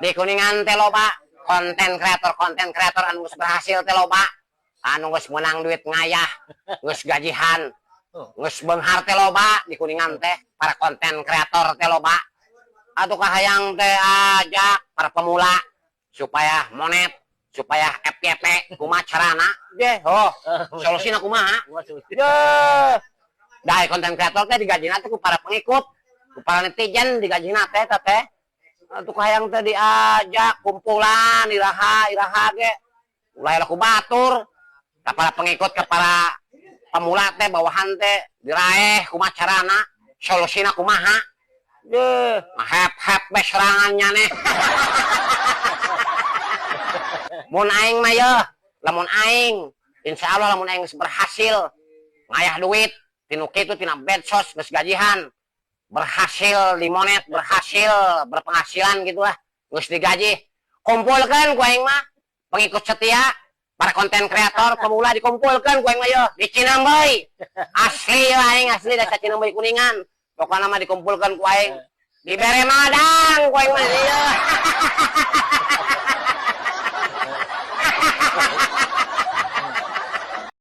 Di Kuningan teh loba konten kreator anu geus berhasil teh loba, anu geus meunang duit ngayah, geus gajihan, geus beunghar teh loba di Kuningan teh, para konten kreator teh loba. Atuh kahayang teh ajak para pemula supaya monet, supaya FYP, kumaha carana? Je, oh, solusina kumaha? Ye. Da konten kreator teh digajina teh ku para pengikut, ku para netizen digajina teh teh teh. Atuh kahayang teh diajak kumpulan iraha iraha ge. Ulah ku batur. Ka para pengikut, ka para pemula teh, bawahan teh diraeh kumaha carana, solusina kumaha? Ye, hep-hep be serangannya nih. Mun aing mah yeuh, lamun aing, insya Allah lamun aing geus berhasil ngayah duit tinu kitu, tina medsos, geus gajihan, berhasil di monet, berhasil berpenghasilan gitu lah, geus digaji, kumpulkan ku aing mah pengikut setia, para konten kreator pemula dikumpulkan ku aing mah yeuh di Cinambai. Asli lah aing, asli da Cinambai Kuningan. Pokoknya mah dikumpulkan ku aing, dibere madang ku aing mah ieu.